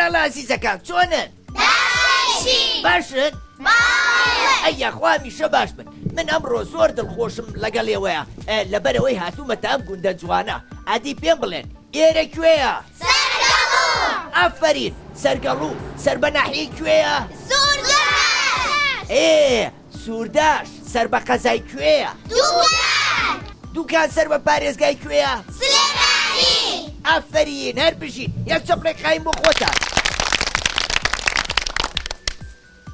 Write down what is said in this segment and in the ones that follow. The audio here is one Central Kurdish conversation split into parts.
مناڵە ئازیزەکان چۆنن؟ باشین. باشن؟ بەڵێ. ئەی یاخوا هەمیشە باش بن. من ئەمڕۆ زۆر دڵخۆشم لەگەڵ ئێوەیا لەبەرئەوەی هاتوومەتە ئەم گوندە جوانە. ئەدی پێم بڵێن ئێرە کوێیە؟ سەرگەڵوو. ئافەرین سەرگەڵوو سەر بە ناحیەی کوێیە؟ سوورداش. ئێ سوورداش سەر بە قەزای کوێیە؟ دووکان. دووکان سەر بە پارێزگای کوێیە؟ سلێمانی. ئافەرین هەر بژین یەک چەپڵێک قایم بۆ خۆتان.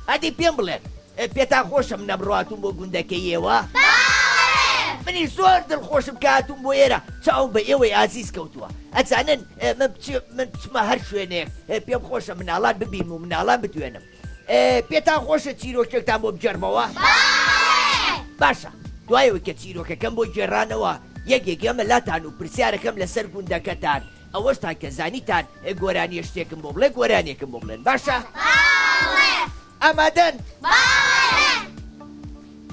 ئەدی پێم بڵێن پێتان خۆشە من ئەمڕۆ هاتووم بۆ گوندەکەی ئێوە؟ بەڵێ. منیش زۆر دڵخۆشم کە هاتووم بۆ ئێرە چاوم بە ئێوەی ئازیز کەوتووە ئەزانن من من بچمە هەر شوێنێک پێم خۆشە مناڵان ببینم و مناڵان بدوێنم. پێتان خۆشە چیرۆکێکتان بۆ بگێڕمەوە؟ باشە دوای ئەوەی کە چیرۆکەکەم بۆ گێڕانەوە یەکێک ئەمە لاتان و پرسیارەکەم لەسەر گوندەکەتان ئەوەشتان کە زانیتان گۆرانیە شتێکم بۆ بڵێ گۆرانیەکم بۆ بڵێن باشە؟ ئامادەن؟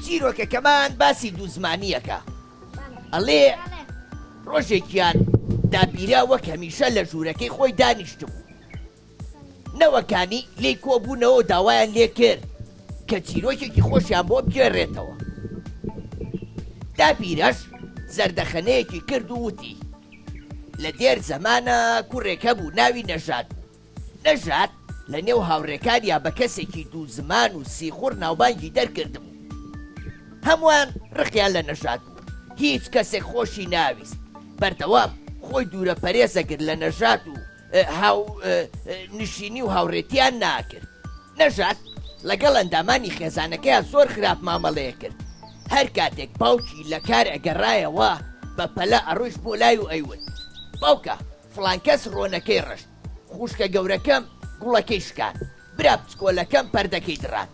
چیرۆکەکەمان باسی دووزمانیەکە ئەڵێ ڕۆژێکیان داپیرە وەک هەمیشە لە ژوورەکەی خۆی دانیشتبوو نەوەکانی لێی کۆبوونەوە و داوایان لێ کرد کە چیرۆکێکی خۆشیان بۆ بگێڕێتەوە. داپیرەش زەردەخەنەیەکی کرد و وتی، لە دێر زەمانە کوڕێک هەبوو ناوی نەژاد بوو. نەژاد لە نێو هاوڕێکانیا بە کەسێکی دووزمان و سیخوڕ ناوبانگی دەرکردبوو. هەمووان ڕقیان لە نەژاد بوو، هیچ کەسێک خۆشی ناویست. بەردەوام خۆی دوورەپەرێز ئەگرت لە نەژاد و هاو نشینی و هاوڕێتیان ناکرد. نەژاد لەگەڵ ئەندامانی خێزانەکەیا زۆر خراپ مامەڵەیە کرد. هەر کاتێک باوکی لە کار ئەگەڕایەوە بە پەلە ئەڕۆیشت بۆ لای و ئەیوت، باوکە فڵان کەس ڕۆنەکەی ڕشت، خوشکە گەورەکەم گوڵەکەی شکاند، برا بچکۆلەکەم پەردەکەی دڕاند.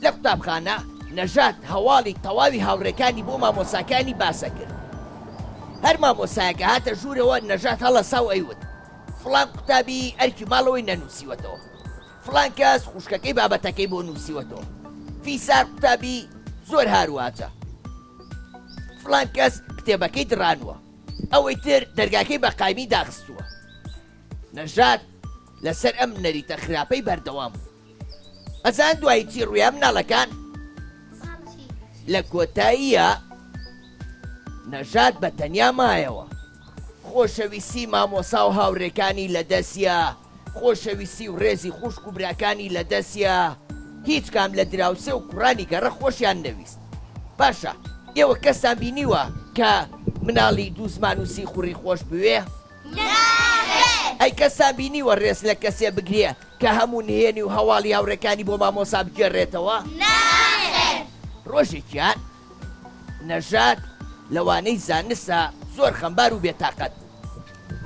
لە قوتابخانە نەژاد هەواڵی تەواوی هاوڕێکانی بۆ مامۆساکانی باسەکرد. هەر مامۆسایەک ئەهاتە ژوورەوە نەژاد هەڵەسا و ئەیوت، فڵان قوتابی ئەرکی ماڵەوەی نەنووسیوەتەوە، فڵان کەس خوشکەکەی بابەتەکەی بۆ نووسیوەتەوە، فیسار قوتابی زۆر هارواجە، فڵان کەس کتێبەکەی دڕانووە، ئەوەی تر دەرگاکەی بە قایمی داخستووە. نەژاد لەسەر ئەم نەریتە خراپەی بەردەوام بوو. ئەزان دوایی چی ڕوویا مناڵەکان؟ لە کۆتاییا نەژاد بە تەنیا مایەوە. خۆشەویستی مامۆسا و هاوڕێکانی لەدەستیا، خۆشەویستی و ڕێزی خوشک و براکانی لەدەستیا، هیچ کام لە دراوسێ و کوڕانی گەڕەک خۆشیان نەویست. باشە ئێوە کەستان بینیوە کە مناڵی دووزمان و سیخوڕی خۆش بوێ؟ ناخێر. ئەی کەستان بینیوە ڕێز لە کەسێ بگرێ کە هەموو نهێنی و هەواڵی هاوڕێکانی بۆ مامۆسا بگێڕێتەوە؟ ناخێر. ڕۆژێکیان نەژاد لە وانەی زانستا زۆر خەمبار و بێتاقەت بوو.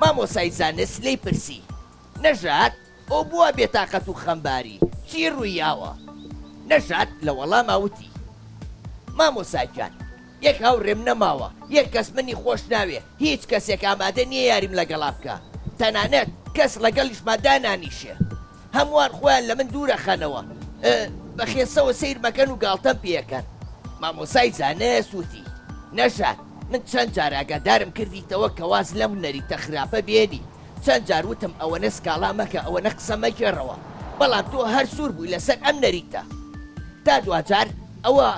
مامۆسای زانست لێی پرسی، نەژاد ئەو بووە بێتاقەت و خەمباری، چی ڕووی یاوە؟ نەژاد لە وەڵاما وتی، مامۆسا گیان، یەک هاوڕێم نەماوە، یەک کەس منی خۆش ناوێ، هیچ کەسێک ئامادە نییە یاریم لەگەڵا بکا، تەنانەت کەس ڵەگەڵیشما دانانیشێ. هەمووان خۆیان لە من دوورەخەنەوە، بە خێسەوە سەیرمەکەن و گاڵتەم پێکەن. مامۆسای زانست وتی، نەژاد، من چەند جار ئاگادارم کردیتەوە کە واز لەم نەریتە خراپە بێنی، چەند جار وتم ئەوەنە سکاڵا مەکە، ئەوەنە قسە مەگێڕەوە، بەڵام تۆ هەر سوور بووی لەسەر ئەم نەریتە. تا دواجار ئەوە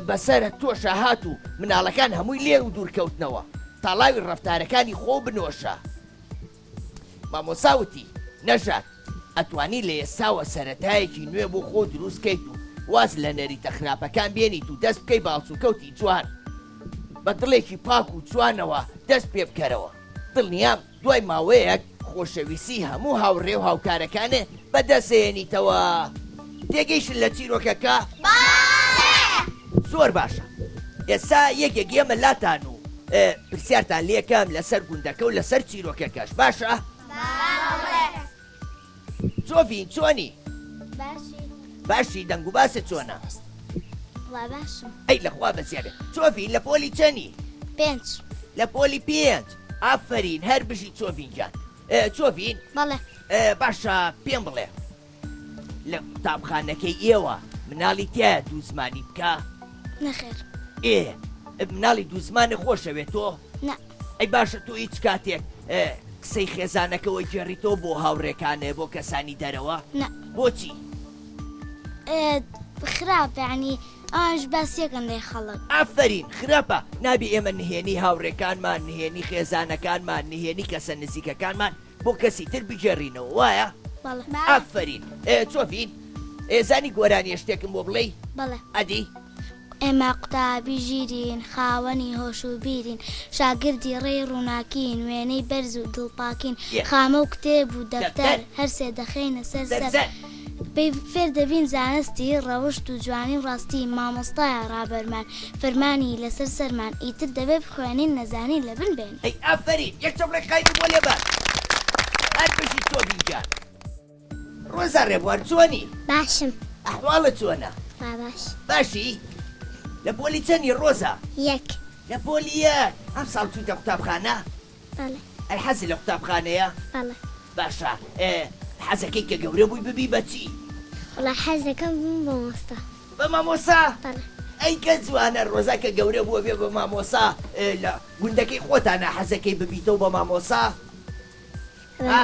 بەسەر تۆشا هات و مناڵەکان هەمووی لێو دوور کەوتنەوە. تاڵاوی ڕەفتارەکانی خۆو بنۆشە. مامۆسا وتی، نەژاد، ئەتوانی لە ئێستاوە سەرەتایەکی نوێ بۆ خۆو دروست کەیت و واز لە نەریتە خراپەکان بێنیت و دەست بکەی بە هەڵسوکەوتی جوان. بە دڵێکی پاک و جوانەوە دەست پێ بکەرەوە. دڵنیام دوای ماوەیەک خۆشەویستی هەموو هاوڕێ و هاوکارەکانت بەدەستدەهێنیتەوە. تێگەیشتن لە چیرۆکەکە؟ بەڵێ. زۆر باشە. ئێستا یەکێک ئێمە لاتان و پرسیارتان لێکەم لەسەر گوندەکە و لەسەر چیرۆکەکەش باشە؟ بەڵێ. چۆڤین چۆنی؟ باشی. باشی دەنگ و باست چۆنە؟ وەڵا باشم. ئەی لەخوا بەزیاد بێ. چۆڤین لە پۆلی چەنی؟ پێنج. لە پۆلی پێنج ئافەرین هەر بژی چۆڤین گیان. چۆڤین؟ بەڵێ. باشە پێم بڵێ لە قوتابخانەکەی ئێوە مناڵی تیایە دووزمانی بکا؟ نەخێر. ئێ مناڵی دووزمانە خۆشەوێ تۆ؟ نا. ئەی باشە تۆ هیچ کاتێک. قسەی خێزانەکەوە گێڕیتەوە بۆ هاوڕێکانێ بۆ کەسانی دەرەوە؟ نا. بۆچی؟ خراپە یانی ئەوانش باسیەکەن لای خەڵک. ئافەرین خراپە نابی ئێمە نهێنی هاوڕێکانمان نهێنی خێزانەکانمان نهێنی کەسە نزیکەکانمان بۆ کەسی تر بگێڕینەوە وایە؟ بەڵێ. ئافەرین چۆڤین زانی گۆرانیە شتێکم بۆ بڵێی؟ بەڵێ. ئەدی؟ ئێمە قوتابی ژیرین، خاوەنی هۆش و بیرین، شاگردی ڕێی ڕووناکین، وێنەی بەرز و دڵپاکین، خامە و کتێب و دەفتەر، هەر سێ دەخەینە سەر سەر، پێی فێر دەبین زانستی، ڕەوشت و جوانی و ڕاستی، مامۆستایە ڕابەرمان، فەرمانی لەسەر سەرمان، ئیتر دەبێ بخوێنین، نەزانی لەبن بێنین. ئەی ئافەرین یەک چەپڵەی قایمی بۆ لێبە هەر بژی چۆڤین گیان. ڕۆزا ڕێبوار چۆنی؟ باشم. ئەحواڵت چۆنە؟ وا باش. باشی؟ لە پۆلی چەنی ڕۆزا؟ یەک. لە پۆلی یەک. ئەمساڵ چوویتە قوتابخانە؟ بەڵێ. ئەی حەزت لە قوتابخانەیە؟ بەڵێ. باشە حەزەکەی کە گەورە بووی ببی بە چی؟ وەڵا حەزەکەم ببم بە مامۆستا. بە مامۆستا؟ بەڵێ. ئەی کە جوانە ڕۆزا کە گەورە بووە بێ بە مامۆسا لە گوندەکەی خۆتانا حەزەکەی ببیتەوە بە مامۆسا؟ ها؟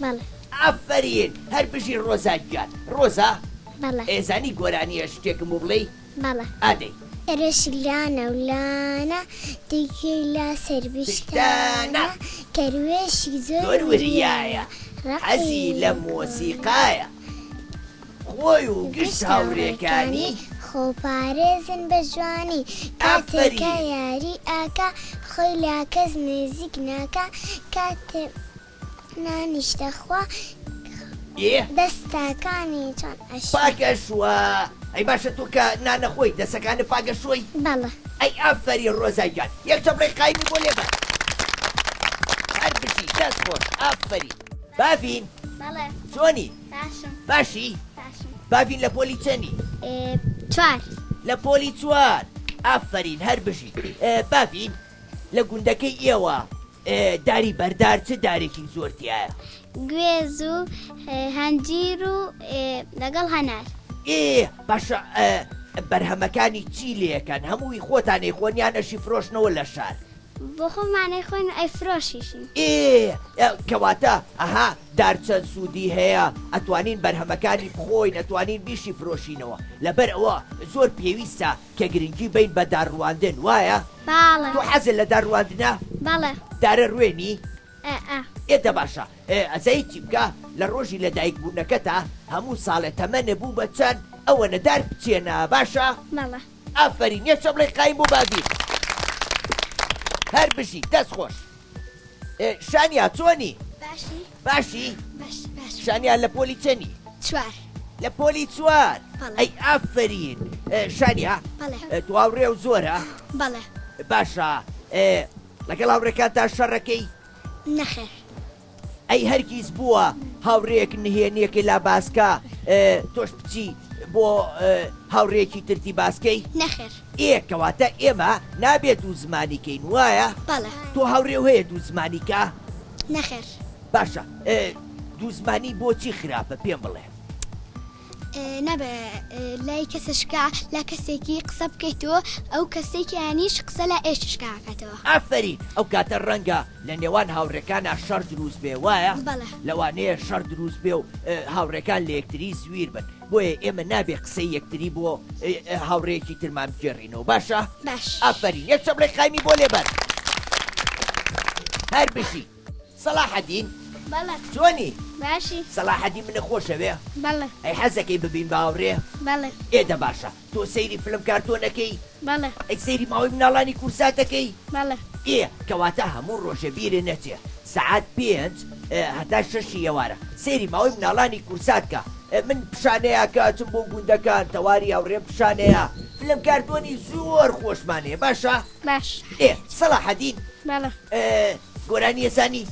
بەڵێ. ئافەرین هەر بژی ڕۆزا گیان. ڕۆزا؟ بەڵێ. ئێزانی گۆرانیە شتێکم بۆ بڵێی؟ بەڵێ. ئادەی. ئەرێش لانە و لانە دیکەی لا سەر بشتانە بشتانە کەروێشک زۆر زۆر وریایە وریایە حەزی ڕقی لە لە مۆسیقایە خۆی و گشت گشت هاورێکانی هاوڕێکانی خۆپارێزن بە جوانی کاتێ کە ئافەرین. یاری ئاکا خۆی لا کەس نزیک ناکا کاتێ نانیش دەخوا ئێ. دەستەکانی چۆن ئەشوا. پاک ئەشوا ئەی باشە تۆ کە نان ئەخۆی دەسەکانت پاک ئەشۆی؟ بەڵێ. ئەی ئافەرین ڕۆزا گیان یەک چەپڵەی قایمی بۆ لێبە هەر بژی دەست خۆش ئافەرین باڤین بەڵێ. چۆنی؟ باشم. باشی؟ باشم. باڤین لە پۆلی چەنی؟ چوار. لە پۆلی چوار ئافەرین هەر بژی باڤین لە گوندەکەی ئێوە داری بەردار چ دارێکی زۆر تیایە؟ گوێز و هەنجیر و لەگەڵ هەنار. ئێ باشە بەرهەمەکانی چی لێکەن هەمووی خۆتان ئەیخۆن یان ئەشیفرۆشنەوە لە شار؟ بۆ خۆمان ئەیخۆین و ئەیفرۆشیشین. ئێ کەواتە ئەها دار چەند سوودی هەیە ئەتوانین بەرهەمەکانی بخۆین ئەتوانین بیشی فرۆشینەوە لەبەر ئەوە زۆر پێویستە کە گرنگی بەین بە دار ڕواندن وایە؟ بەڵێ. تۆ حەزت لە دار ڕواندنە؟ بەڵێ. دارە ڕوێنی؟ ئێ ئە. ئێ دە باشە ئێ ئەزای چی بکە لە ڕۆژی لە دایک بوونەکەتا هەموو ساڵێ تەمەنت بوو بە چەند ئەوەنە دار بچێنە باشە؟ بەڵێ. ئافەرین یەک چەپڵەی قایم بۆ باڤین هەر بژی دەست خۆش شانیا چۆنی؟ باشی باشی؟ باش باش شانیا لە پۆلی چەنی؟ چوار لە پۆلی چوار بەڵێ. ئەی ئافەرین شانیا بەڵێ. تۆ هاوڕێ و زۆرە؟ بەڵێ باشە لەگەڵ هاوڕێکانتا شەڕەکەی؟ نەخێر ئەی هەرگیز بووە هاوڕێیەک نهێنیەکەی لا باسکا تۆش بچی بۆ هاوڕێیەکی ترتی باسکەی؟ نەخێر. ئێ کەواتە ئێمە نابێ دوو زمانی کەین وایە؟ بەڵێ. تۆ هاوڕێو هەیە دوو زمانی کا؟ نەخێر. باشە دوو زمانی بۆچی خراپە پێم بڵێ؟ نابێ لای کەسشکا لا کەسێکی قسە بکەیتەوە ئەو کەسێکیانیش قسە لا ئێششکا ئەکاتەوە. ئافەرین ئەو کاتە ڕەنگە لە نێوان هاوڕێکانا شەڕ دروست بێ وایە؟ بەڵێ. لەوانەیە شەڕ دروست بێ و هاوڕێکان لە یەکتری زویر بن بۆیە ئێمە نابێ قسەی یەکتری بۆ هاوڕێیەکی ترمان بگێڕینەوە باشە؟ باش. ئافەرین یەک چەپڵەی قایمی بۆ لێبەن هەر بژی. سەڵاحەدین بەڵێ. چۆنی؟ باشی. سەڵاحەدین منت خۆشەوێ؟ بەڵێ. ئەی حەزەکەی ببین بە هاوڕێ؟ بەڵێ. ئێ دە باشە تۆ سەیری فلم کارتۆن ئەکەی؟ بەڵێ. ئەی سەیری ماوەی مناڵانی کوردسات ئەکەی؟ بەڵێ. ئێ کەواتە هەموو ڕۆژێ بیرت نەچێ سەعات پێنج هەتا شەشی ئێوارە سەیری ماوەی مناڵانی کوردسات کە من پیشانەیە کە ئەچم بۆ گوندەکان تەواری هاوڕێم پیشانەیە فلم کارتۆنی زۆر خۆشمان هەیە باشە؟ باش. ئێ سەڵاحەدین بەڵێ. گۆرانی ئەزانی؟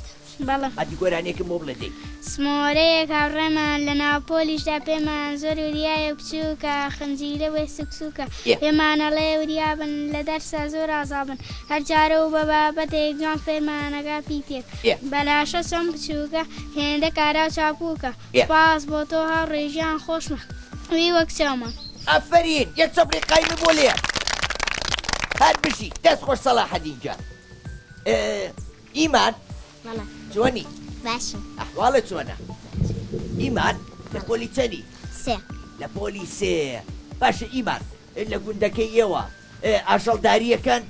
بەڵێ. ئەدی گۆرانیەکم بۆ بڵێ دەی. سمۆرەیەک هاوڕێمان لە ناو پۆلیشدا پێمان زۆر وریایە و بچووکە خنجیلە وێ سوک سوکە پێمان ئەڵێ وریابن لە دەرسا زۆر ئازابن هەر جارە و بە بابەتێک جوان فێرمان ئەکا پیتێک بەلاشە چەند بچووکە هێندە کارا و چاپووکە سوپاس بۆ تۆ هاوڕێ ژیان خۆشمان وی وەک چاومان. ئافەرین یەک چەپڵی قایمی بۆ لێ هەر بژی دەست خۆش سەڵاحەدین گیان. ئیمان بەڵێ. چۆنی؟ باشم. ئەحواڵت چۆنە؟ ئیمان لە پۆلی چەنی؟ سێ. لە پۆلی سێ. باشە ئیمان لە گوندەکەی ئێوە ئاژەڵدارییەکەن؟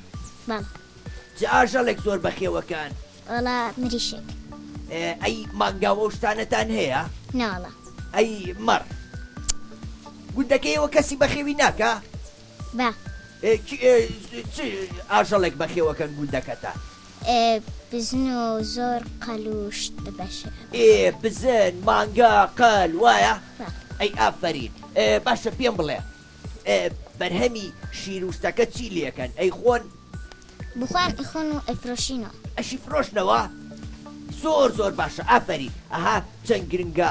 بەڵێ. چ ئاژەڵێک زۆر بەخێوەکەن؟ وەڵا مریشک. ئەی مانگا و ئەو شتانەتان هەیە؟ نەوەڵا. ئەی مەڕ؟ گوندەکەی ئێوە کەسی بەخێوی ناکا؟ با. چ ئاژەڵێک بەخێوەکەن گوندەکەتان؟ بزن و زۆر قەل و شت بەشێ. ئێ بزن، مانگا، قەل، وایە؟ بەڵێ. ئەی ئافەرین. باشە پێم بڵێ بەرهەمی شیر و شتەکە چی لێکەن؟ ئەیخۆن؟ بخۆیان ئەیخۆن و ئەیفرۆشینەوە. ئەشیفرۆشنەوە؟ زۆر زۆر باشە ئافەرین. ئەها چەند گرنگە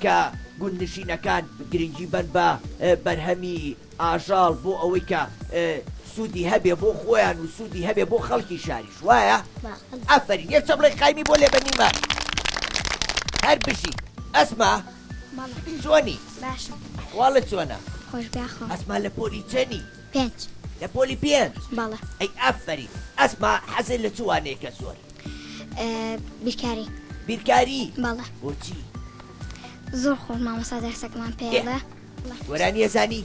کە گوندنشینەکان گرنگی بەن بە بەرهەمی ئاژەڵ بۆ ئەوەی کە سوودی هەبێ بۆ خۆیان و سوودی هەبێ بۆ خەڵکی شاریش وایە؟ ئافەرین یەک چەپڵەی قایمی بۆ لێبە نیمە هەر بژی ئەسما چۆنی؟ باشم ئەحواڵت چۆنە؟ خۆش بەخوا ئەسما لە پۆلی چەنی؟ پێنج لە پۆلی پێنج؟ بەڵێ ئەی ئافەرین ئەسما حەزت لە چ وانەیەکە زۆر؟ بیرکاری بیرکاری؟ بەڵێ بۆچی؟ زۆر خۆش مامۆستا دەرسەکەمان پێڵێ گۆرانی ئەزانی؟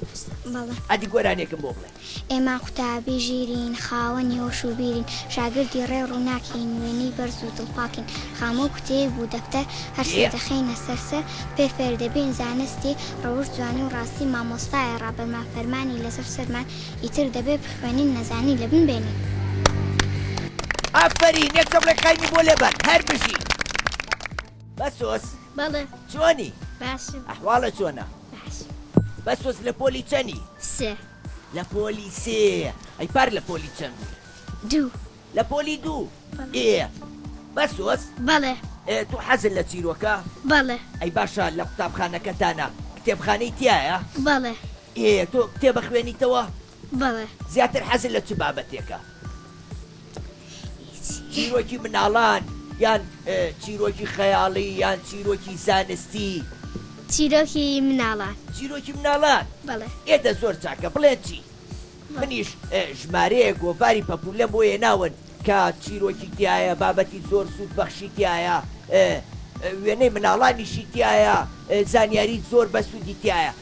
بەڵێ. ئەدی گۆرانیەکم بۆ بڵێ. ئێمە قوتابی ژیرین، خاوەنی هۆش و بیرین، شاگردی ڕێ ڕووناکین، وێنەی بەرز و دڵپاکین، خامە و کتێب و دەفتەر، هەر سێ دەخەینە سەر سەر، پێ فێر دەبین زانستی، ڕەوشت جوانی و ڕاستی، مامۆستایە ڕابەرمان، فەرمانی لەسەر سەرمان، ئیتر دەبێ بخوێنین، نەزانی لەبن بێنین. ئافەرین یەک چەپڵەی قایمی بۆ لێبەن هەر بژی. بەسۆز. بەڵێ. چۆنی؟ باشم. ئەحواڵت چۆنە؟ باشم. بەسۆز لە پۆلی چەنی؟ سێ. لە پۆلی سێ. ئەی پار لە پۆلی چەند بووی؟ دوو. لە پۆلی دوو؟ بەڵێ. ئێ بەسۆز؟ بەڵێ. ئێ تۆ حەزت لە چیرۆکە؟ بەڵێ. ئەی باشە لە قوتابخانەکەتانا کتێبخانەی تیایە؟ بەڵێ. ئێ تۆ کتێب ئەخوێنیتەوە؟ بەڵێ. زیاتر حەزت لە چ بابەتێکە؟ چیرۆکی مناڵان یان چیرۆکی خەیاڵی یان چیرۆکی زانستی؟ چیرۆکی مناڵان. چیرۆکی مناڵان؟ بەڵێ. ئێ دە زۆر چاکە بڵێن چی؟ منیش ژمارەیەک گۆڤاری پەپوولەم بۆ هێناون کە چیرۆکی تیایە، بابەتی زۆر سوودبەخشی تیایە، وێنەی مناڵانیشی تیایە، زانیاری زۆر بەسوودی تیایە.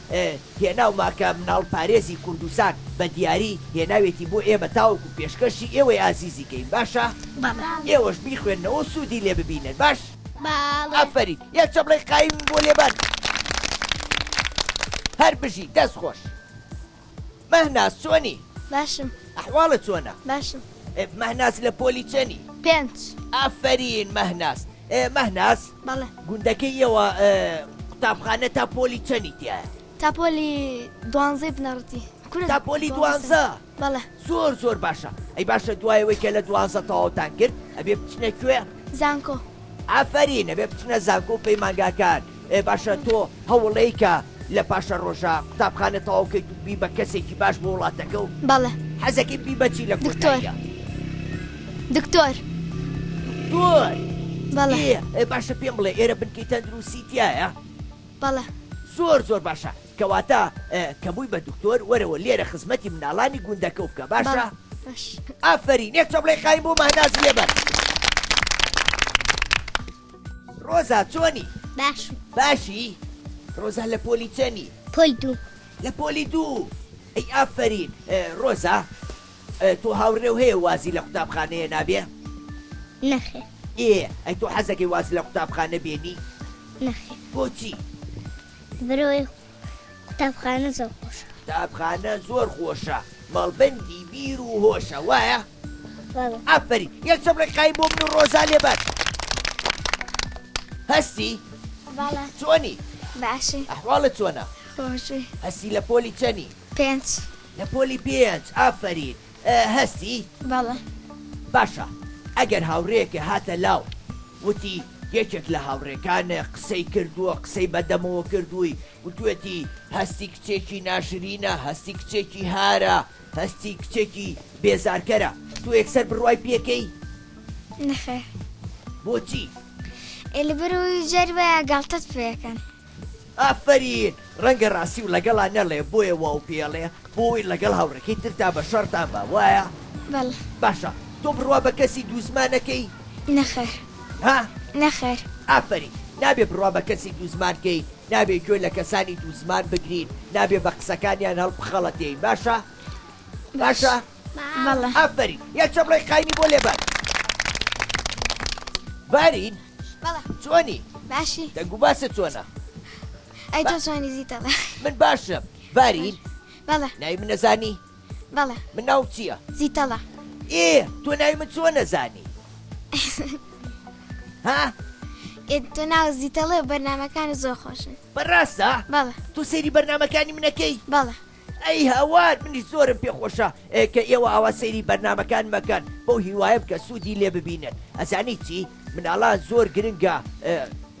هێناومە کە مناڵپارێزی کوردستان بە دیاری هێناوێتی بۆ ئێمە تاوەکو پێشکەشی ئێوەی ئازیزی کەین باشە؟ بەڵێ. ئێوەش بیخوێننەوە و سوودی لێ ببینن باش؟ بەڵێ. ئافەرین یەک چەپڵەی قایم بۆ لێبەن. هەر بژی دەست خۆش. مەهناز چۆنی؟ باشم. ئەحواڵت چۆنە؟ باشم. مەهناز لە پۆلی چەنی؟ پێنج. ئافەرین مەهناز. مەهناز. بەڵێ. گوندەکەی ئێوە قوتابخانە تا پۆلی چەنی تیایە؟ تا پۆلی دوانزەی بنەڕەتی. کورە تا پۆلی دوانزە؟ بەڵێ. زۆر زۆر باشە. ئەی باشە دوای ئەوەی کە لە دوانزە تەواوتان کرد ئەبێ بچنە کوێ؟ زانکۆ. ئافەرین ئەبێ بچنە زانکۆ و پەیمانگاکان. ئێ باشە تۆ هەوڵەی کە لە پاشە ڕۆژا قوتابخانە تەواو کەیت و بی بە کەسێکی باش بۆ وڵاتەکە و بەڵێ. حەزەکەی بی بە چی لە دکتۆر. کۆتاییا؟ دکتۆر. دکتۆر. بەڵێ. ئێ ئێ باشە پێم بڵێ ئێرە بنکەی تەندروستی تیایە؟ بەڵێ. زۆر زۆر باشە کەواتە کە بووی بە دکتۆر وەرەوە لێرە خزمەتی مناڵانی گوندەکەو بکە باشە؟ بەڵێ باش. ئافەرین یەک چەپڵەی قایم بۆ مەهناز لێبەن. ڕۆزا چۆنی؟ باشم. باشی؟ ڕۆزا لە پۆلی چەنی؟ پۆل دوو. لە پۆلی دوو ئەی ئافەرین ڕۆزا تۆ هاوڕێو هەیە وازی لە قوتابخانە هێنابێ؟ نەخێر. ئێ ئەی تۆ حەزەکەی واز لە قوتابخانە بێنی؟ نەخێر. بۆچی؟ لەبەرئەوەی قوتابخانە زۆر خۆشە. قوتابخانە زۆر خۆشە مەڵبەندی بیر و هۆشە وایە؟ بەڵێ. ئافەرین یەک چەپڵەی قایم بۆ من و ڕۆزا لێبەن. هەستی؟ بەڵێ. چۆنی؟ باشی. ئەحواڵت چۆنە؟ خۆشی. هەستی لە پۆلی چەنی؟ پێنج. لە پۆلی پێنج ئافەرین. هەستی؟ بەڵێ. باشە ئەگەر هاوڕێیەکێ هاتە لاو وتی یەکێک لە هاوڕێکانێ قسەی کردووە قسەی بە دەمەوە کردووی وتوێتی هەستی کچێکی ناشرینە هەستی کچێکی هارە هەستی کچێکی بێزارکەرە تۆ یەکسەر بڕوای پێکەی؟ نەخێر. بۆچی؟ ئێ لەبەرئەوەی جاری وایە گاڵتەت پێ ئەکەن. ئافەرین ڕەنگە ڕاستیو لەگەڵا نەڵێ بۆیە واو پێڵێ بۆوەی لەگەڵ هاوڕێکەی ترتا بە شەڕتان با وایە؟ بەڵێ. باشە تۆ بڕوا بە کەسی دووزمانەکەی؟ نەخێر. ها؟ نەخێر. ئافەرین. نابێ بڕوا بە کەسی دووزمان کەین، نابێ گوێ لە کەسانی دووزمان بگرین، نابێ بە قسەکانیان هەڵبخەڵەتێین. باشە؟ باشە؟ بەڵێ. ئافەرین. یەک چەپڵەی قایمی بۆ لێبەن. ڤارین؟ بەڵێ. چۆنی؟ باشی. دەنگ و باست چۆنە؟ ئەی تۆ چۆنی زیتەڵە؟ من باشم. ڤارین؟ بەڵێ. ناوی من ئەزانی؟ بەڵێ. من ناوم چییە؟ زیتەڵە. ئێ تۆ ناوی من چۆن ئەزانی؟ ها؟ ئێ تۆ ناوت زیتەڵە و بەرنامەکانت زۆر خۆشن. بەڕاستە؟ بەڵێ. تۆ سەیری بەرنامەکانی من ئەکەی؟ بەڵێ. ئەی هاوار منیش زۆرم پێ خۆشە کە ئێوە ئاوا سەیری بەرنامەکان مەکەن بەو هیوایەم کە سوودی لێ ببینن ئەزانی چی مناڵان زۆر گرنگە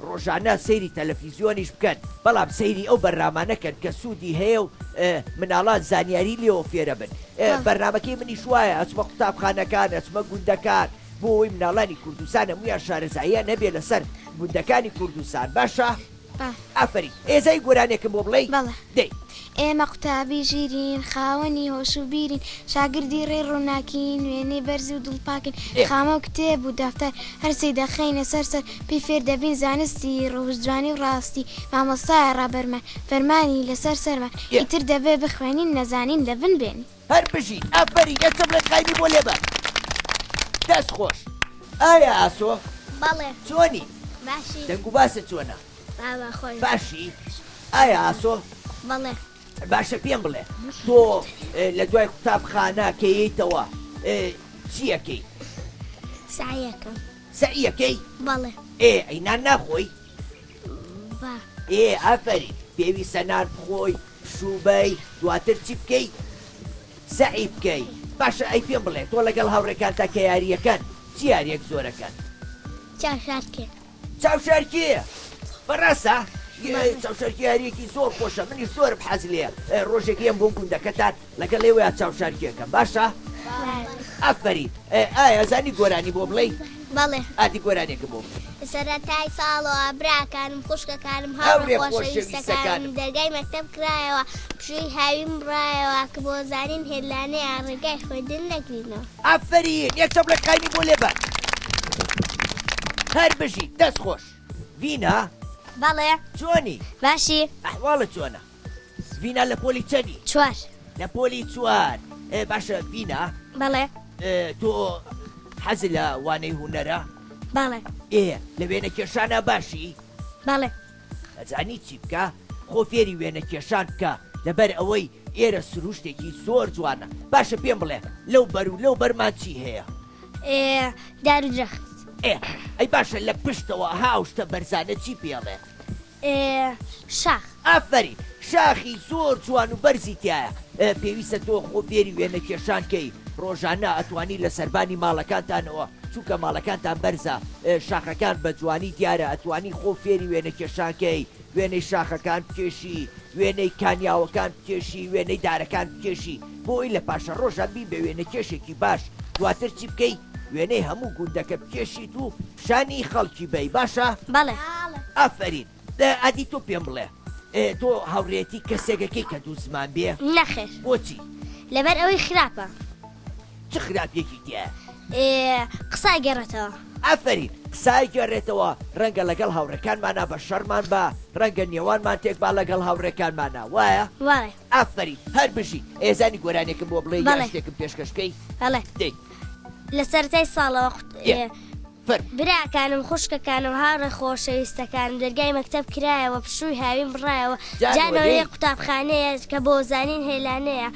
ڕۆژانە سەیری تەلەفیزیۆنیش بکەن بەڵام سەیری ئەو بەرنامانە کەن کە سوودی هەیە و مناڵان زانیاری لێوە فێرە بن بەرنامەکەی منیش وایە ئەچمە قوتابخانەکان ئەچمە گوندەکان بۆ ئەوەی مناڵانی کوردستان هەموویان شارەزاییان هەبێ لەسەر گوندەکانی کوردستان باشە؟ ئافەرین ئێزای گۆرانێکم بۆ بڵێی؟ بەڵێ. دەی. ئێمە قوتابی ژیرین، خاوەنی هۆش و بیرین، شاگردی ڕێی ڕووناکین، وێنەی بەرز و دڵپاکین، خامە و کتێب و دەفتەر، هەرسێی دەخەینە سەر سەر، پێی فێر دەبین زانستی، ڕەوشت جوانی و ڕاستی، مامۆستایە ڕابەرمان، فەرمانی لەسەر سەرمان، ئیتر دەبێ بخوێنین، نەزانین لەبن بێنین. هەر بژی ئافەرین ئێستا بڵێ قایمی بۆ لێبە دەست خۆش ئایا ئاسۆ بەڵێ چۆنی باشی دەنگ و باست چۆنە بابا خۆش باشی ئایا ئاسۆ بەڵێ باشە پێم بڵێ تۆ لە دوای قوتابخانە کە یەیتەوە چیەکەی سەعیەکەم سەعیەکەی بەڵێ ئێ ئەی نان ناخۆی با ئێ ئافەرین پێویستە نان بخۆی پشوو بەی دواتر چی بکەی سەعی بکەی باشە ئەی پێم بڵێ تۆ لەگەڵ هاوڕێکانتا کە یاریەکەن چ یاریەک زۆرەکەن؟ چاوشارکێ. چاوشارکێ بەڕاستە؟ چاوشارکێ یاریەکی زۆر خۆشە منیش زۆرم حەز لێیە ڕۆژێک یەم بۆ گوندەکەتان لەگەڵ ئێوەیا چاوشارکێکەم باشە؟ ئافەرین ئایا زانی گۆرانی بۆ بڵێی؟ بەڵێ. ئادی گۆرانیەکم بۆ بڵێ. سەرەتای ساڵەوە براکانم خوشکەکانم هاوڕێ خۆشەویستەکانم دەرگای مەکتەب کرایەوە پشووی هاوین بڕایەوە کە بۆ زانین هێلانەیە ڕێگای خوێندن نەگرینەوە. ئافەرین یەک چەپڵەی قایمی بۆ لێبەن. هەر بژی دەست خۆش. ڤینا. بەڵێ. چۆنی؟ باشی. ئەحواڵت چۆنە؟ ڤینا لە پۆلی چەنی؟ چوار. لە پۆلی چوار باشە ڤینا. بەڵێ. تۆ حەزت لە وانەی هونەرە؟ بەڵێ. ئێ لە وێنە کێشانا باشی؟ بەڵێ. ئەزانی چی بکە؟ خۆ فێری وێنە کێشان بکە لەبەر ئەوەی ئێرە سروشتێکی زۆر جوانە. باشە پێم بڵێ لەو بەر و لەو بەرمان چی هەیە؟ ئێ دار و درەخت. ئێ ئەی باشە لە پشتەوە ها ئەو شتە بەرزانە چی پێڵێن؟ شاخ. ئافەرین شاخی زۆر جوان و بەرزی تیایە پێویستە تۆ خۆ فێری وێنە کێشان کەی ڕۆژانە ئەتوانی لە سەربانی ماڵەکانتانەوە چونکە ماڵەکانتان بەرزە شاخەکان بە جوانی دیارە ئەتوانی خۆ فێری وێنە کێشان کەی وێنەی شاخەکان بکێشی وێنەی کانیاوەکان بکێشی وێنەی دارەکان بکێشی بۆ ئەوەی لە پاشەڕۆژا بی بە وێنەکێشێکی باش دواتر چی بکەی وێنەی هەموو گوندەکە بکێشیت و پیشانی خەڵکی بەی باشە؟ بەڵێ. ئافەرین ئەدی تۆ پێم بڵێ تۆ هاوڕێیەتی کەسێک ئەکەی کە دووزمان بێ؟ نەخێر. بۆچی؟ لەبەر ئەوەی خراپە. چ خراپیەکی تیایە؟ قسە ئەگێڕێتەوە. ئافەرین قسە ئەگێڕێتەوە ڕەنگە لەگەڵ هاوڕێکانمانا بە شەڕمان با ڕەنگە نێوانمان تێک با لەگەڵ هاوڕێکانمانا وایە؟ وایە. ئافەرین هەر بژی ئێزانی گۆرانیەکم بۆ بڵێی یان شتێکم پێشکەش بکەی؟ بەڵێ. دەی. لە سەرەتای ساڵەوە یە. فەرموو. براکانم خوشکەکانم هاوڕێ خۆشەویستەکانم دەرگای مەکتەب کرایەوە پشووی هاوین بڕایەوە جا جا نۆرەی نۆرەی قوتابخانەیە کە بۆ زانین هێلانەیە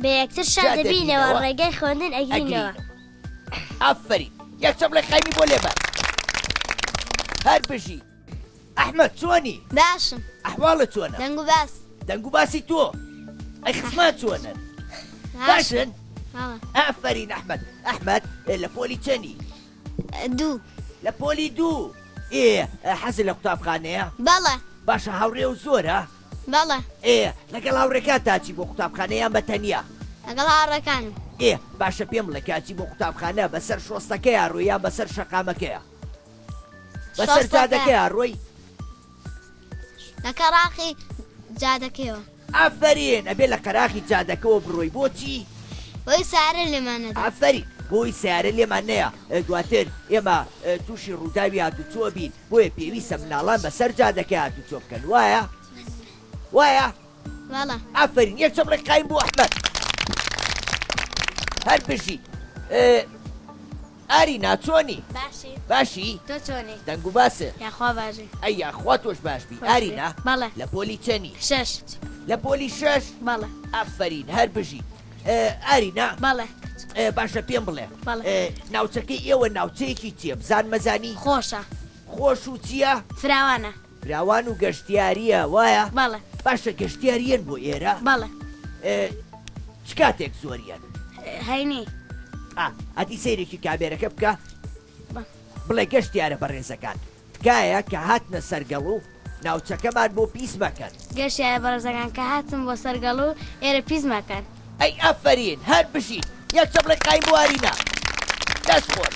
بە یەکتر شاد شاد دەبینەوە دەبینەوە ڕێگای خوێندن ئەگرینەوە. ئەگرینەوە. ئافەرین یەک چەپڵەی قایمی بۆ لێبە. هەر بژی. ئەحمەد چۆنی؟ باشم. ئەحواڵت چۆنە؟ دەنگ و باس. دەنگ و باسی تۆ؟ ئەی خزمان چۆنن؟ باشن؟ ئافەرین ئەحمەد. ئەحمەد لە پۆلی چەنی؟ دوو. لە پۆلی دوو. ئێ حەزت لە قوتابخانەیە؟ بەڵێ. باشە هاوڕێ و زۆرە؟ بەڵێ. ئێ لەگەڵ هاوڕێکانتا چی بۆ قوتابخانە یان بە تەنیا؟ لەگەڵ هاوڕێکانم. ئێ باشە پێم بڵێ کە ئەچی بۆ قوتابخانە بەسەر شۆستەکەیا ڕۆی یان بەسەر شەقامەکەیا؟ بەسەر جادەکەیا ڕۆی؟ لە قەراخی جادەکەیەوە. ئافەرین ئەبێ لە قەراخی جادەکەوە بڕۆی بۆچی؟ بۆی سارە لێمان نەدا. ئافەرین. بۆی سەیارە لێمان نەیە دواتر ئێمە تووشی ڕووداوی هاتوچۆ بین بۆیە پێویستە مناڵان بەسەر جادەکە هاتوچۆ بکەن وایە؟ وایە؟ بەڵێ. ئافەرین یەک چەپڵەی قایم بۆ ئەحمەد هەر بژی ئارینا چۆنی؟ باشی. باشی؟ تۆ چۆنی؟ دەنگ و باسێ. یاخوا باشی. ئەی یاخوا تۆش باش بی. ئارینا؟ بەڵێ. لە پۆلی چەنی؟ شەش. لە پۆلی شەش؟ بەڵێ. ئافەرین هەر بژی. ئارینا؟ بەڵێ. باشە پێم بڵێ. بەڵێ. ناوچەکەی ئێوە ناوچەیەکی چییە؟ بزانمەزانی؟ خۆشە. خۆش و چییە؟ فراوانە. فراوان و گەشتیارییە وایە؟ بەڵێ. باشە گەشتیار یەن بۆ ئێرە؟ بەڵێ. چ کاتێک زۆر یەن؟ هەینی. ئا ئەدی سەیرێکی کامێرەکە بکە بڵێ گەشتیارە بەڕێزەکان تکایە کە هاتنە سەرگەڵوو ناوچەکەمان بۆ پیس مەکەن. گەشتیارە بەڕێزەکان کە هاتن بۆ سەرگەڵوو ئێرە پیس مەکەن. ئەی ئافەرین هەر بژیت یەک چەپڵەی قایم بۆ ئارینا دەست خۆش.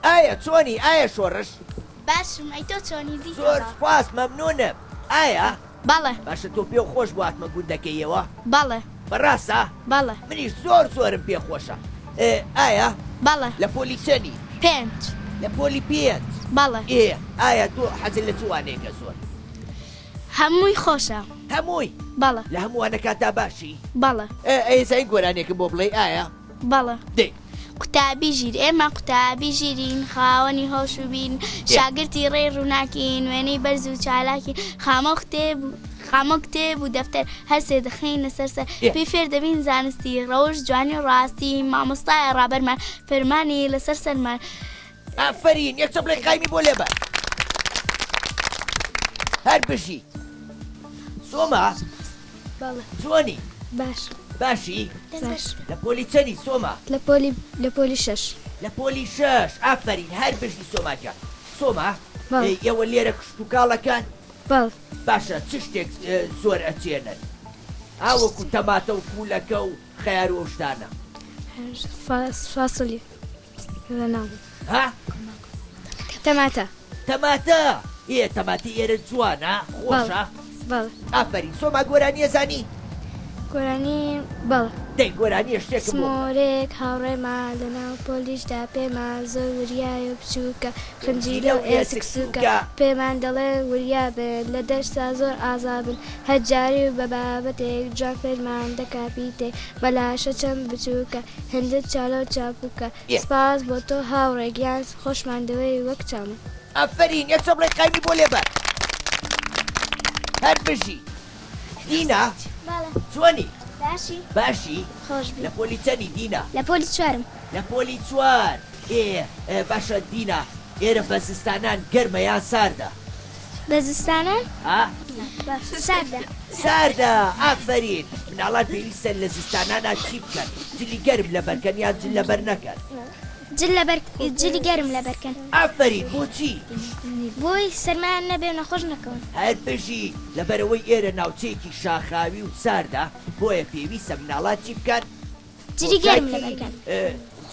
ئایا چۆنی ئایا شۆڕش؟ باشم ئەی تۆ چۆنی زیتەوە؟ زۆر سوپاس مەمنونم ئایا؟ بەڵێ. باشە تۆ پێو خۆش بوو هاتمە گوندەکەیەوە؟ بەڵێ. بەڕاستە؟ بەڵێ. منیش زۆر زۆرم پێ خۆشە ئایا؟ بەڵێ. لە پۆلی چەنی؟ پێنج. لە پۆلی پێنج؟ بەڵێ. ئێ ئایا تۆ حەزت لە چ وانەیەکە زۆر؟ هەمووی خۆشە. هەمووی؟ بەڵێ. لە هەموو وانەکانتا باشی؟ بەڵێ. ئێ ئەیزانی گۆرانیەکم بۆ بڵێی ئایا؟ بەڵێ. دەی. قوتابی ژیر ئێمە قوتابی ژیرین خاوەنی هۆش و بیرین شاگرتی ڕێی ڕووناکین وێنەی بەرز و چالاکین خامە و کتێب و خامە و کتێب و دەفتەر هەر سێ دەخەینە سەر سەر پێی فێر دەبین زانستی ڕەوشت جوانی و ڕاستی مامۆستایە ڕابەرمان فەرمانی لەسەر سەرمان. ئافەرین یەک چەپڵەی قایمی بۆ لێبە هەر بژی سۆما بەڵێ. چۆنی؟ باش. باشی؟ باش. لە پۆلی چەنی سۆما؟ لە پۆلی لە پۆلی شەش. لە پۆلی شەش ئافەرین هەر بژی سۆما گیان. سۆما بەڵێ. ئێوە لێرە کشتوکاڵەکان؟ بەڵێ. باشە چ شتێک زۆر ئەچێنن؟ ئا وەکو تەماتە و کوولەکە و خەیار و ئەو شتانە. فاسۆلیا. ها؟ تەماتە. تەماتە؟ ئێ تەماتەی ئێرە جوانە خۆشە؟ بەڵێ. ئافەرین سۆما گۆرانی ئەزانی؟ گۆرانی بەڵێ. دەی گۆرانیە شتێکم بۆ بڵێ. سمۆرێک هاوڕێمان لەناو پۆلیشدا پێمان زۆر وریایە و بچووکە خنجیلە و ئێسک سووکە پێمان دەڵێ وریا بن لە دەرسا زۆر ئازا بن هەر جارێ و بە بابەتێک جوان فێرمان دەکا پیتێک بەلاشە چەند بچووکە هێندە چالە و چاپوکە سپاس بۆ تۆ هاوڕێ گیان خۆشمان دەوێی وەک چاومان. ئافەرین یەک چەپڵەی قایمی بۆ لێبە هەر بژی دینا بەڵێ. چۆنی؟ باشی. باشی؟ خۆش بی. لە پۆلی چەنی دینا؟ لە پۆلی چوارم. لە پۆلی چوار ئێ باشە دینا ئێرە بە زستانان گەرمە یان ساردە؟ بە زستانان؟ ها؟ ساردە. ساردە ئافەرین مناڵان پێویستە لە زستانانا چی بکەن؟ جلی گەرم لەبەر کەن یان جل لەبەر نەکەن؟ جل لەبەر جلی گەرم لەبەر کەن. ئافەرین بۆچی؟ بۆی سەرمایان نەبێ و نەخۆش نەکەون. هەر بژی لەبەرئەوەی ئێرە ناوچەیەکی شاخاوی و ساردە بۆیە پێویستە مناڵان چی بکەن؟ جلی گەرم لەبەر کەن.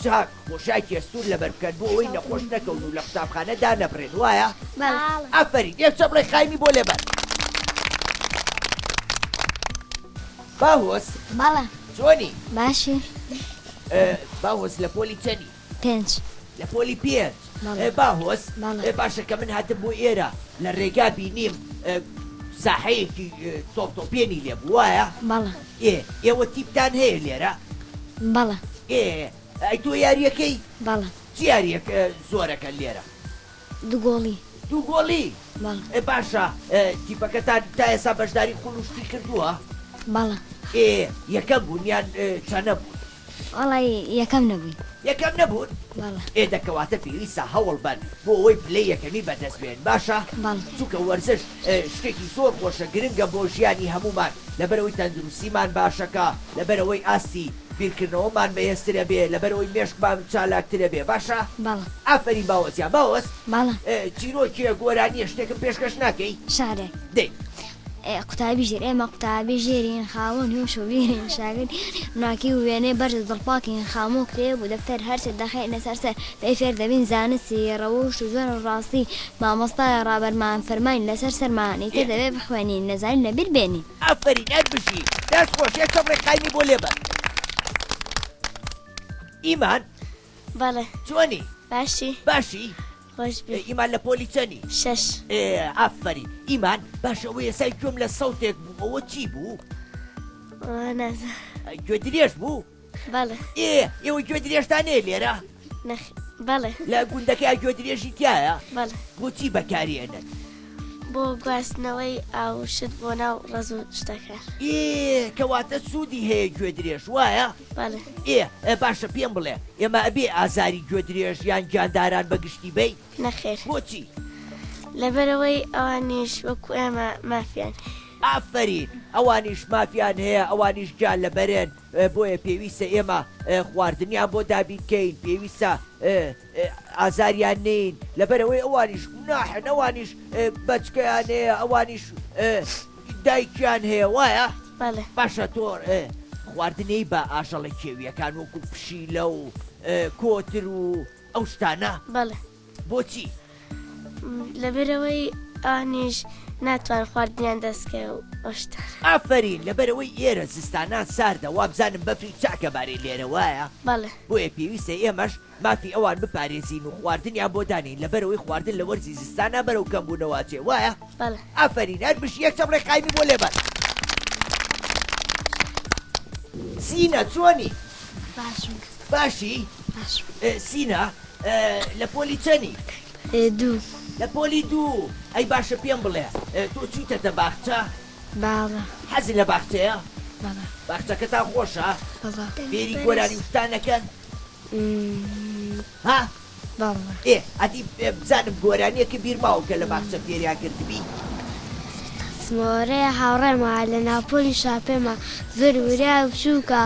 چاک پۆشاکی ئەستوور لەبەر بکەن بۆ ئەوەی نەخۆش نەکەون و لە قوتابخانە دانەبڕێن وایە؟ بەڵێ. ئافەرین یەک چەپڵەی قایمی بۆ لێبەن. باهۆز. بەڵێ. چۆنی؟ باشی. باهۆز لە پۆلی چەنی؟ پێنج. لە پۆلی پێنج. باهۆز باشە کە من هاتم بۆ ئێرە لە ڕێگا بینیم ساحەیەکی تۆپ تۆپێنی لێ بوو وایە؟ بەڵێ. ئێ ئێوە تیپتان هەیە لێرە؟ بەڵێ. ئێ ئەی تۆ یاریەکەی؟ بەڵێ. چ یاریەک زۆرەکەن لێرە؟ دوو گۆڵی. دوو گۆڵی؟ بەڵێ. ئێ باشە تیپەکەتان تا ئێستا بەشداری خوڵ و شتی کردووە؟ بەڵێ. ئێ یەکەم بوون یان چەنە بوون؟ وەڵای یەکەم نەبووین. یەکەم نەبوون؟ بەڵێ. ئێ دە کەواتە پێویستە هەوڵ بەن بۆ ئەوەی پلەی یەکەمی بەدەست بێن باشە؟ بەڵێ. چونکە وەرزش شتێکی زۆر خۆشە گرنگە بۆ ژیانی هەموومان لەبەرئەوەی تەندروستیمان باشەکا لەبەرئەوەی ئاستی بیرکردنەوەمان بەهێزترە بێ لەبەرئەوەی مێشکمان چالاکترە بێ باشە؟ بەڵێ. ئافەرین باوەزیان باوەز. بەڵێ. چیرۆکێ گۆرانیە شتێکم پێشکەش ناکەی؟ شعرێک. دەی. قوتابی ژیر ئێمە قوتابی ژیرین خاوەن هۆش و بیرین شاگردی ڕووناکی و وێنەی بەرز و دڵپاکین خامە و کتێب و دەفتەر هەرچێ دەخەینە سەر سەر پێی فێر دەبین زانستی ڕەوشت و جوان و ڕاستی مامۆستای ڕابەرمان فەرمانی لەسەر سەرمان ئیتر دەبێ بخوێنین نەزانین لەبیر بێنین. ئافەرین هەر بژی دەست خۆش یەک چەپڵەی قایمی بۆ لێبەن. ئیمان. بەڵێ. چۆنی؟ باشی. باشی؟ خۆش بێ. ئیمان لە پۆلی چەنی؟ شەش. ئێ ئافەرین. ئیمان باشە ئەوە ئێسای گوێم لە سەوتێک بوو ئەوە چی بوو؟ وەڵا نازانم. گوێ درێژ بوو؟ بەڵێ. ئێ ئێوە گوێ درێژتان هەیە لێرە؟ نەخ بەڵێ. لە گوندەکەیا گوێ درێژی تیایە؟ بەڵێ. بۆچی بەکاری ئەنن؟ بۆ گواستنەوەی ئاو و شت بۆ ناو ڕەز و شتەکان. ئێ کەواتە سوودی هەیە گوێ درێژ وایە؟ بەڵێ. ئێ باشە پێم بڵێ ئێمە ئەبێ ئازاری گوێ درێژ یان گیانداران بە گشتی بەین؟ نەخێر. بۆچی؟ لەبەرئەوەی ئەوانیش وەکو ئێمە مافیان هەیە. ئافەرین ئەوانیش مافیان هەیە ئەوانیش گیان لەبەرن بۆیە پێویستە ئێمە خواردنیان بۆ دابین کەین پێویستە ئازاریان نەین لەبەرئەوەی ئەوانیش گوناحن ئەوانیش بەچکەیان هەیە ئەوانیش دایکیان هەیە وایە؟ بەڵێ. باشە تۆ خواردنی بە ئاژەڵە کێویەکان وەکو پشیلە و کۆتر و ئەو شتانە؟ بەڵێ. بۆچی؟ لەبەرئەوەی ئەوانیش ناتوان خواردنیان دەست کەوێ و ئەو شتانە. ئافەرین لەبەرئەوەی ئێرە زستانان ساردە وابزانم بەفری چاکە بارێ لێرە وایە؟ بەڵێ. بۆیە پێویستە ئێمەش مافی ئەوان بپارێزین و خواردنیان بۆ دانێین لەبەرئەوەی خواردن لە وەرزی زستانا بەرەو کەم بوونەوە ئەچێ وایە؟ بەڵێ. ئافەرین هەر بژی یەک چەپڵەی قایمی بۆ لێبەن. سینا چۆنی؟ باشم. باشی؟ باشم. سینا لە پۆلی چەنی؟ دوو. لە پۆلی دوو ئەی باشە پێم بڵێ تۆ چوویتەتە باخچە؟ بەڵێ. حەزت لە باخچەیە؟ بەڵێ. باخچەکەتان خۆشە؟ بەڵێ. فێری گۆرانی و شتان ئەکەن؟ ها؟ بەڵێ. ئێ ئەدی بزانم گۆرانیەکە بیر ماوە کە لە باخچە فێریان کردبی؟ سمۆرەیە هاوڕێمە لە ناو پۆلی شاپێمە زۆر وریا و بچووکە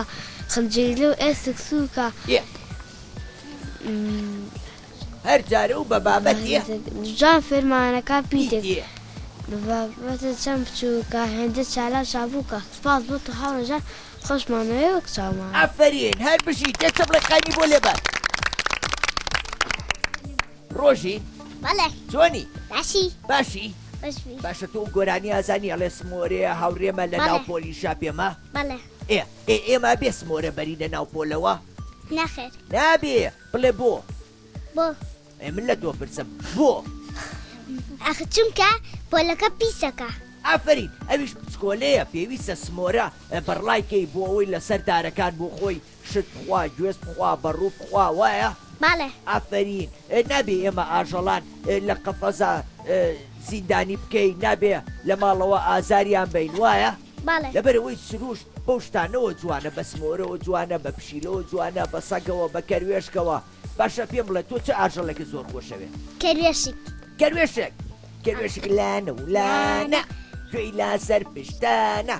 خنجیلە و ئێسک سووکە. ئێ هەر جارە و بە بابەتێ. جوان فێرمانەکا پیتێک. بە بابەتە چەند بچووکە هێندە چالاک چابووکە سوپاس بۆ تۆ هاوڕێ جان خۆشمانەوێ وەک چاومان. ئافەرین هەر بژیت یەک چەپڵەی قایمی بۆ لێبە. ڕۆژین بەڵێ چۆنی؟ باشی باشی؟ باش بی باشە تۆ گۆرانی ئازانی ئەڵێ سمۆرەیە هاوڕێمە لە ناو بەڵێ. پۆلی شاپێمە بەڵێ ئێ ئێ ئێمە بێ سمۆرە بەرینە ناو پۆلەوە؟ نەخێر نابێ بڵێ بۆ؟ بۆ؟ ئێ من لە تۆ پرسم بۆ؟ ئاخ چونکە پۆلەکە پیسەکە. ئافەرین ئەویش بچکۆلەیە پێویستە سمۆرە بەڕلای کەی بۆ ئەوەی لەسەر دارەکان بۆ خۆی شت بخوا گوێز بخوا بەڕوو بخوا وایە؟ بەڵێ. ئافەرین نابێ ئێمە ئاژەڵان لە قەفەزا زیندانی بکەین نابێ لە ماڵەوە ئازاریان بەین وایە؟ بەڵێ. لەبەرئەوەی سروشت بەو شتانەوە جوانە بە سمۆرەوە جوانە بە پشیلەوە جوانە بە سەگەوە بە کەروێشکەوە باشە پێم بڵێ تۆ چ ئاژەڵێکت زۆر خۆشەوێ؟ کەروێشک. کەروێشک کەروێشک لانە و لانە گوێی لاسەر پشتانە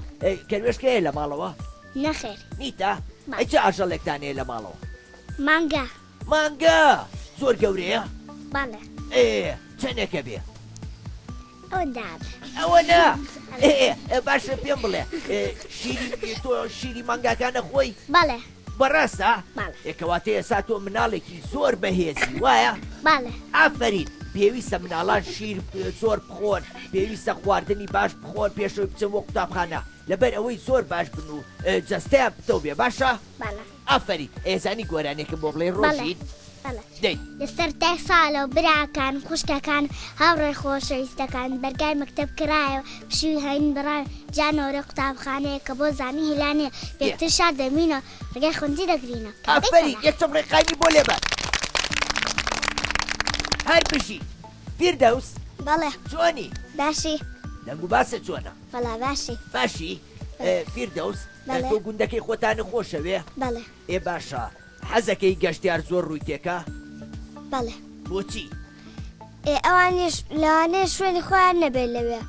کەروێشک هەیە لە ماڵەوە؟ نەخێر. نیتە؟ ئەی چ ئاژەڵێکتان هەیە لە ماڵەوە؟ مانگا. مانگا زۆر گەورەیە؟ بەڵێ. ئێ چەندێکە بێ؟ ئەوەندە بێ. ئەوەنە؟ ئێ باشە پێم بڵێ شیری تۆ شیری مانگاکانە خۆی؟ بەڵێ. بەڕاستە؟ بەڵێ. ئێ کەواتە ئێستا تۆ مناڵێکی زۆر بەهێزی وایە؟ بەڵێ. ئافەرین پێویستە مناڵان شیر زۆر بخۆن پێویستە خواردنی باش بخۆن پێشەوەی بچن بۆ قوتابخانە لەبەر ئەوەی زۆر باش بن و جەستەیان پتەو بێ باشە؟ بەڵێ. ئافەرین ئێزانی گۆرانیەکم بۆ بڵێ ڕۆژین؟ بەڵێ. دەی. لە سەرەتای ساڵەوە براکان، خوشکەکان، هاوڕێ خۆشەویستەکان، دەرگای مەکتەب کرایەوە، پشووی هەینی بڕایەوە، جا نۆرەی قوتابخانەیە کە بۆ زانین هیلانەیە، پێکتر شاد دەبینەوە، ڕێگای خوێندن دەگرینەوە. کاکەی ئافەرین سەلام. یەک چەپڵەی قایمی بۆ لێبە. هەر بژی. فیردەوس. بەڵێ. چۆنی؟ باشی. دەنگ و باست چۆنە؟ وەڵا باشی. باشی؟ فیردەوس بەڵێ. تۆ گوندەکەی خۆتانت خۆشەوێ؟ بەڵێ. ئێ باشە حەزەکەی گەشتیار زۆر ڕووی تێکا؟ بەڵێ. بۆچی؟ ئێ ئەوانیش لەوانەیە شوێنی خۆیان نەبێت لەوێ.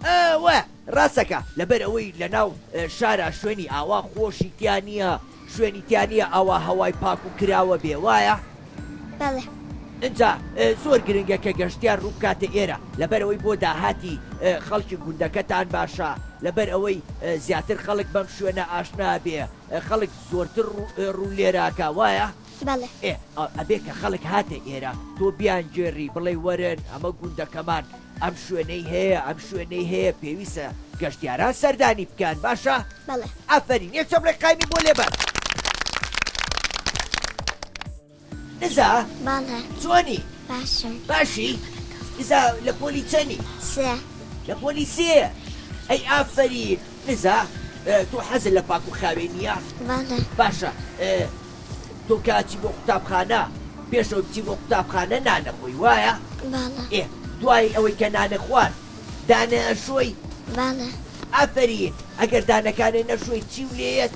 ئەوە ڕاستەکا لەبەر ئەوەی لەناو شارا شوێنی ئاوا خۆشی تیا نییە شوێنی تیا نییە ئاوا هەوای پاک و کراوە بێ وایە؟ بەڵێ. ئینجا زۆر گرنگە کە گەشتیار ڕوو بکاتە ئێرە لەبەر ئەوەی بۆ داهاتی خەڵکی گوندەکەتان باشە لەبەر ئەوەی زیاتر خەڵک بەم شوێنە ئاشنا بێ خەڵک زۆرتر ڕوو لێرە ئەکا وایە؟ بەڵێ. ئێ ئەبێ کە خەڵک هاتە ئێرە تۆ بیانگێڕی بڵێی وەرن ئەمە گوندەکەمان ئەم شوێنەی هەیە ئەم شوێنەی هەیە پێویستە گەشتیاران سەردانی بکەن باشە؟ بەڵێ. ئافەرین یەک چەپڵەی قایمی بۆ لێبەن. نزا بەڵێ. چۆنی؟ باشم. باشی؟ نزا لە پۆلی چەنی؟ سێ. لە پۆلی سێ؟ ئەی ئافەرین. نزا تۆ حەزت لە پاک و خاوێنییە؟ بەڵێ. باشە تۆ کە ئەچی بۆ قوتابخانە پێش ئەوەی بچی بۆ قوتابخانە نان ئەخۆی وایە؟ بەڵێ. ئێ دوای ئەوەی کە نانە خوارد دانە ئەشۆی؟ بەڵێ. ئافەرین ئەگەر دانەکانێ نەشۆی چیو لێیەت؟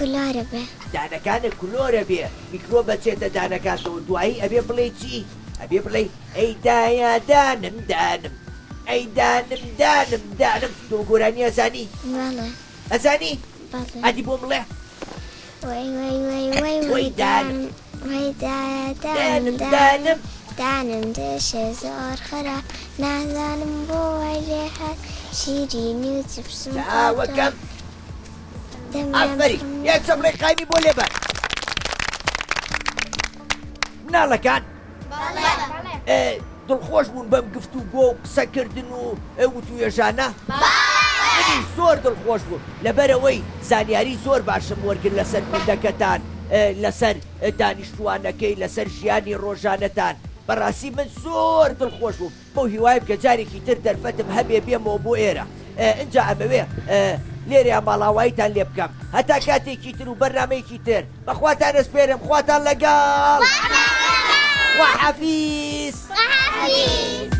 کلۆرە بێ. دانەکانت کلۆرە بێ میکرۆب ئەچێتە دانەکانتەوە دوایی ئەبێ بڵێی چی؟ ئەبێ بڵێی ئەی دایە دانم دانم ئەی دانم دانم دانم تۆ گۆرانی ئەزانی؟ بەڵێ. ئەزانی؟ بەڵێ. ئەدی بۆم بڵێ. وەی وەی وەی وەی وەی دانم. وەی دایە دانم دانم دانم دێشێ زۆر خراپ نازانم بۆ وای لێ هات شیرینی و چپسم چاوەکەم ئافەرین یەک چەپڵەی قایمی بۆ لێبەن مناڵەکان دڵخۆش بوون بەم گفت و گۆ و قسەکردن و وتوێژانە منیش زۆر دڵخۆش بووم لەبەرئەوەی زانیاری زۆر باشم وەرگرت لەسەر گوندەکەتان لەسەر دانیشتووانەکەی لەسەر ژیانی ڕۆژانەتان بەڕاستی من زۆر دڵخۆش بووم بەو هیوایەم کە جارێکی تر دەرفەتم هەبێ بێمەوە بۆ ئێرە ئنجا ئەمەوێ لێرەیا ماڵاواییتان لێ بکەم هەتا کاتێکی تر و بەرنامەیەکی تر بەخواتان ئەسپێرم خواتان لەگەڵ خواحافیز. خواحافیز.